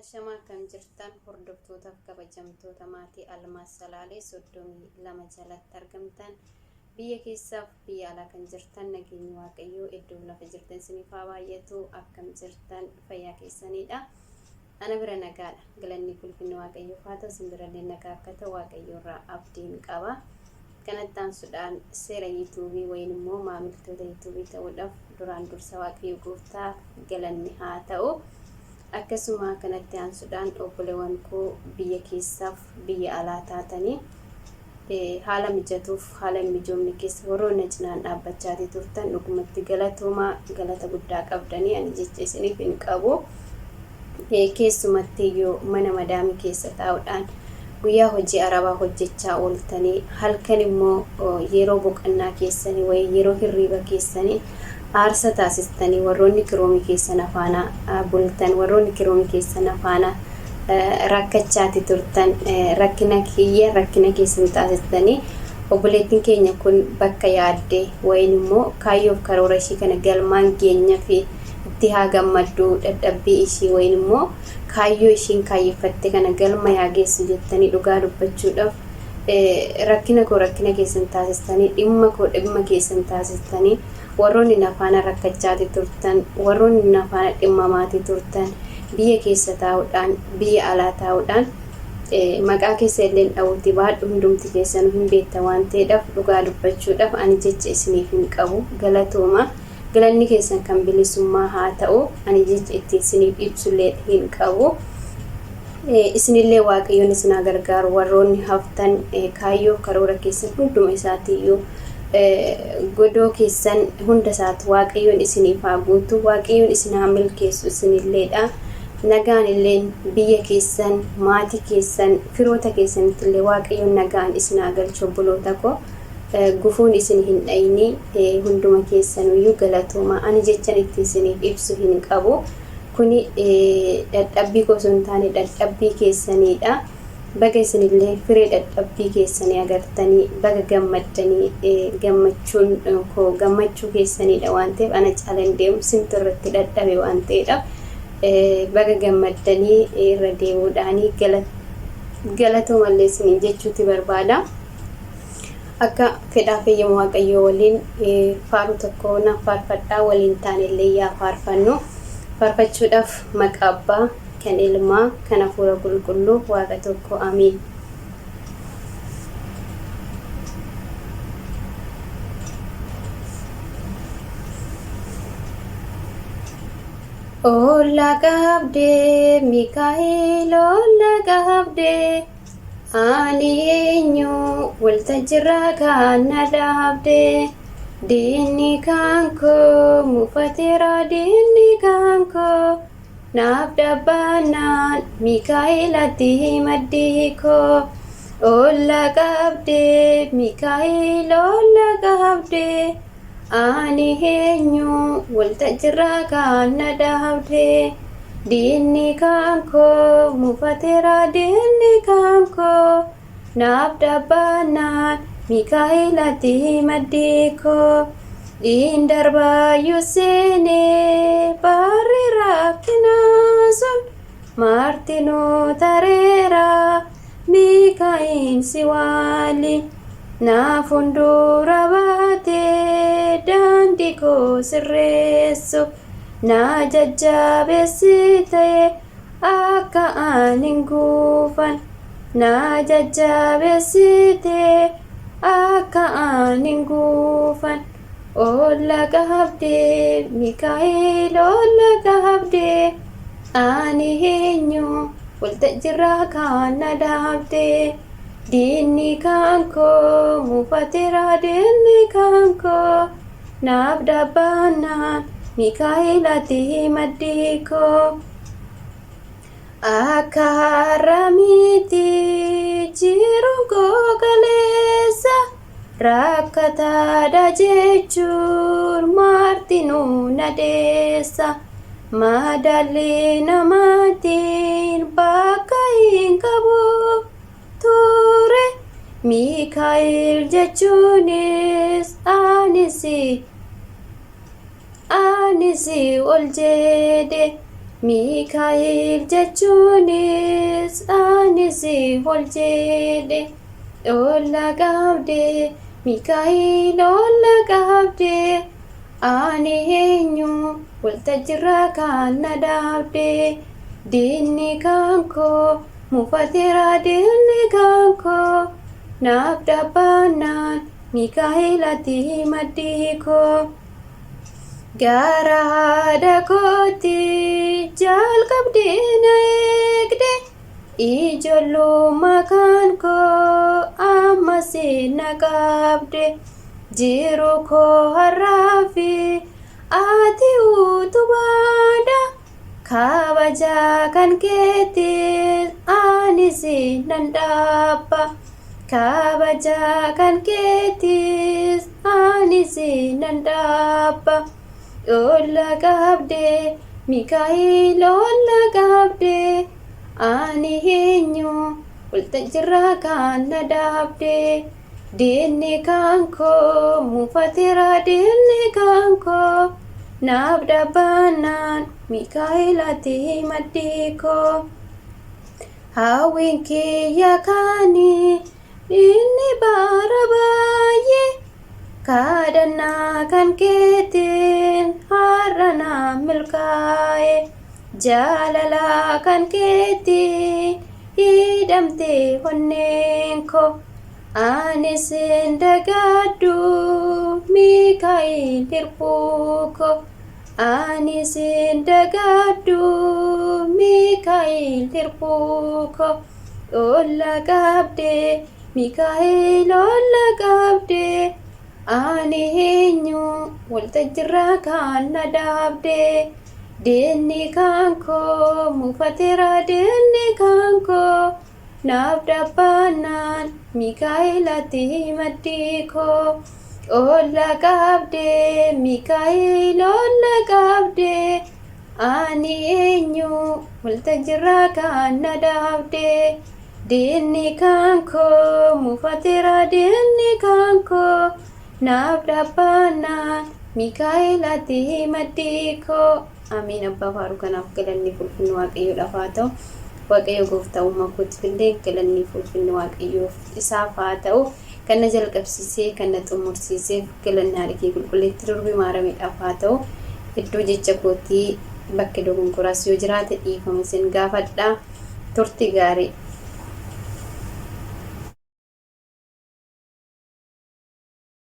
Ashamaa akkam jirtan hordoftootaaf kabajamtoota maatii Almaaz Salaalee 32 jalatti argamtan biyya keessaaf biyya alaa kan jirtan nageenyi Waaqayyoo iddoo lafa jirtan isiniif haa baay'atu. Akkam jirtan? Fayyaa keessaniidha. Ana bira nagaadha. Galanni ulfinni Waaqayyoof haa ta'u. Isin birallee nagaa akka ta'u Waaqayyo irraa abdiin qaba. Kanatti aansuudhaan seera yuutuubii wayin immoo maamiltoota yuutuubii ta'uudhaaf duraan dursa Waaqayyo gooftaa galanni haa ta'u. Akkasuma kanatti aansuudhaan obboleewwan koo biyya keessaaf biyya alaa taatanii haala mijatuuf haala hin mijoomne keessa warroonni na cinaan dhaabbachaatii turtan dhugumatti galatoomaa, galata guddaa qabdanii, ani jecha isiniif hin qabu. Keessumatti iyyuu mana madaamii keessa taa'uudhaan guyyaa hojii arabaa hojjechaa ooltanii halkan immoo yeroo boqannaa keessanii wayii yeroo hirriiba keessanii aarsa taasistanii warroonni kiroomii keessan afaana bultan, warroonni kiroomii keessan afaana rakkachaati turtan, rakkina kiyya rakkina keessan taasistanii obboleettiin keenya kun bakka yaadde wayin immoo kaayyoof karoora ishii kana galmaan geenya fi itti haa gammaddu, dadhabbii ishii wayin immoo kaayyoo ishiin kaayyeffatte kana galma yaa geessu jettanii dhugaa dubbachuudhaaf rakkina koo rakkina keessan taasistanii, dhimma koo dhimma keessan taasistanii warroonni na faana rakkachaati turtan, warroonni na faana dhimmamaati turtan, biyya keessa taa'uudhaan biyya alaa taa'uudhaan maqaa keessa illee dhawuti baadhu hundumti keessanuu hin beekta waan ta'eedhaaf dhugaa dubbachuudhaaf ani jecha isiniif hin qabu. Galatooma. Galanni keessan kan bilisummaa haa ta'u. Ani jecha ittiin isiniif ibsullee hin qabu. Isinillee Waaqayyoon isin haa gargaaru. Warroonni haftan kaayyoo karoora keessan hunduma isaatiiyyuu, godoo keessan hunda isaatu Waaqayyoon isiniif haa guutu. Waaqayyoon isin haa milkeessu isinilleedha. Nagaan illeen biyya keessan, maatii keessan, firoota keessanitti illee Waaqayyoon nagaan isin haa galchu obboloota koo. Gufuun isin hin dhayini. Hunduma keessanuyyuu galatooma. Ani jechan itti isiniif ibsu hin qabu. Kuni dadhabbii koo osoo hin taane dadhabbii keessaniidha. Baga isinillee firee dadhabbii keessanii agartanii baga gammaddanii. Gammachuun koo gammachuu keessaniidha waan ta'eef ana caala hin deemu, sintu irratti dadhabe waan ta'eedhaaf baga gammaddanii irra deemuudhaanii galatoomallee isiniin jechuuti barbaada. Akka fedhaa fi eeyyama Waaqayyoo waliin faaruu tokko nan faarfadhaa, waliin taane illee yaa faarfannu. Faarfachuudhaaf maqaa Abbaa, kan Ilmaa, kan Hafuura Qulqulluu Waaqa tokko Amiin. Olla qabdee Mikaa'el olla qabdee. Ani eenyu waltajjirraa kan na dhaabde? Diinni kan koo mufateera, diinni kan koo naaf dhaabannaan Mikaa'elatti maddii koo. Olla qabde Mikaa'el olla qabde. Ani eenyu waltajjirraa kan na dhaabde? Diinni kan koo mufateera, diinni kan koo naaf dhaabannaan Mikaa'elatti maddii koo. Dhiin darbaayyuu seenee barri rakkinaa sun martinuu tareera, Mikaa'el si waliin na fuuldura baatee daandii koo sirreessu, na jajjabeessite akka ani hin gufan, na jajjabeessite akka ani hin gufan. Olla qabdee Mikaa'el olla qabdee. Ani eenyu waltajjirraa kan na dhaabde? Diinni kan koo mufateera, diinni kan koo naaf dhaabbannaan Mikaa'el ati maddii koo. Akka har'a miti jiruun koo kaleessa, rakkataadha jechuun martinuu na deessa. Madaalli namaatiin bakka hin qabu ture. Mikaa'el jechuunis anis ol jedhe. Miikaa'el jechuunis ani si ol jedhe. Olla qabde Miikaa'el olla qabde ani eenyu waltajjiirra kan na dhaabde. Diinni kan koo mufateera diinni kan koo naaf dhaabbannaan Miikaa'el ati maddii koo. Gara haadha kootti jalqabdee na eegde ijoollummaa kan koo ammas na qabde jiru koo har'aa fi ati utubaadha kabaja kan keetis anis nan dhaabba kabaja kan keetis anis nan dhaabba. Olla qabde Miikaa'el olla qabde ani eenyu waltajjiirra kan na dhaabde. Diinni kan koo mufateera diinni kan koo naaf dhaabbannaan Miikaa'el ati maddii koo. Hawwiin kiyya kaanii inni bara baay'ee kadhannaa kan keetiin har'a na milkaa'e jaalala kan keetiin hidhamte onneen koo anis hin dagadhu Miikaa'el hirbuu koo anis hin dagadhu Miikaa'el hirbuu koo. Olla qabde Miikaa'el olla qabde ani eenyu waltajjiirra kan na dhaabde. Diinni kan koo mufateera diinni kan koo naaf dhaabbannaan Miikaa'el ati maddii koo. Olla qabde Miikaa'el olla qabde ani eenyu waltajjiirra kan na dhaabde. Diinni kan koo mufateera diinni kan koo naaf dhaabbannaan Miikaa'el ati maddii koo. Amiin. Abbaa faaruu kanaaf galanni ulfinni Waaqayyoodhaaf haa ta'u. Waaqayyo gooftaa uumaa kootiif illee galanni ulfinni Waaqayyoof isaaf haa ta'u. Kan na jalqabsiisee kan na xumursiiseef galanni haadha kee qulqulleetti durbi maaramiidhaaf haa ta'u. Iddoo jecha kootii bakki dogongoraas yoo jiraate dhiifama isin gaafadha. Turtii gaarii.